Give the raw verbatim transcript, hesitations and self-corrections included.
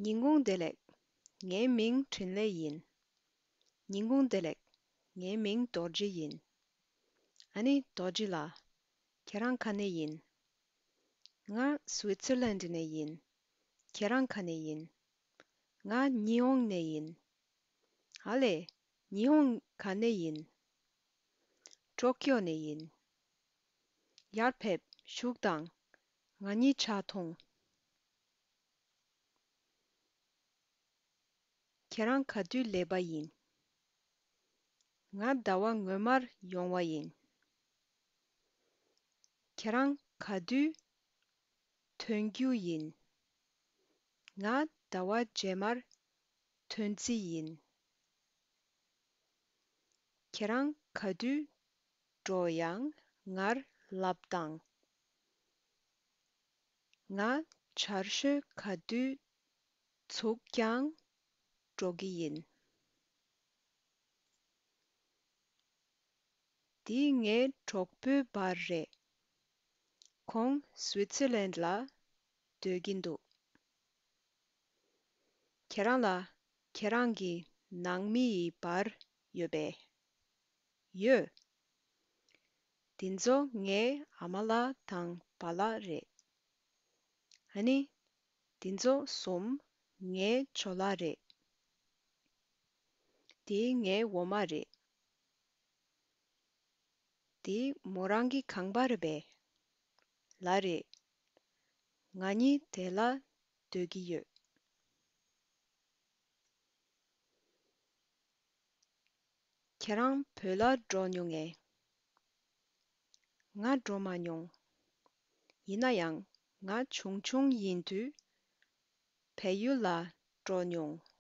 ཉིན་གུང་བདེ་ལེགས། ངའི་མིང་འཕྲིན་ལས་ཡིན། ཉིན་གུང་བདེ་ལེགས། ངའི་མིང་རྡོ་རྗེ་ཡིན། ཨ་ནི་རྡོ་རྗེ་ལགས། ཁྱེད་རང་ག་ནས་ཡིན། ང་སུའི་ཙི་ལན་ནས་ཡིན། ཁྱེད་རང་ག་ནས་ཡིན། ང་ཉི་ཧོང་ནས་ཡིན། ཨ་ལས། ཉི་ཧོང་ག་ནས་ཡིན། ཀྲོ་ཀིའོ་ནས་ཡིན། ཡར་ཕེབས་བཞུགས་དང་། ང་གཉིས་ཆ་མཐོང་། ཁྱེད་རང་ག་དུས་སླེབས་པ་ཡིན། ང་ཟླ་བ་སྔོན་མར་ཡོང་བ་ཡིན། ཁྱེད་རང་ག་དུས་ཐོན་རྒྱུ་ཡིན། ང་ཟླ་བ་རྗེས་མར་ཐོན་རྩིས་ཡིན། ཁྱེད་རང་ག་དུས་འགྲོ་ཡང་ངར་ལབ་དང་། ང་བྱར་ཤོད་ག་དུས་ཚུགས་ཀྱང་འགྲོ་གི་ཡིན། འདི་ངའི་གྲོགས་པོའི་པར་རེད། ཁོང་སུའི་ཙི་ལན་ལ་སྡོད་ཀྱིན་འདུག་ཁྱེད་རང་ལ་ཁྱེད་རང་གི་ནང་མི་ཡི་པར་ཡོད་པས། ཡོད། འདི་ཚོ་ངའི་ཨ་མ་ལགས་དང་པཱ་ལགས་རེད། ཨ་ནི། འདི་ཚོ་གསུམ་ངའི་ཇོ་ལགས་རེད། འདི་ངའི་འོ་མ་རེད། འདི་མོ་རང་གི་ཁང་པ་རེད་པས། ལགས་རེད། ང་གཉིས་དེ་ལ་སྡོད་ཀྱི་ཡོད། ཁྱེད་རང་བོད་ལ་འགྲོ་མྱོང་ངས། ང་འགྲོ་མ་མྱོང་། ཡིན་ན་ཡང་ང་ཆུང་ཆུང་ཡིན་དུས་བལ་ཡུལ་ལ་འགྲོ་མྱོང་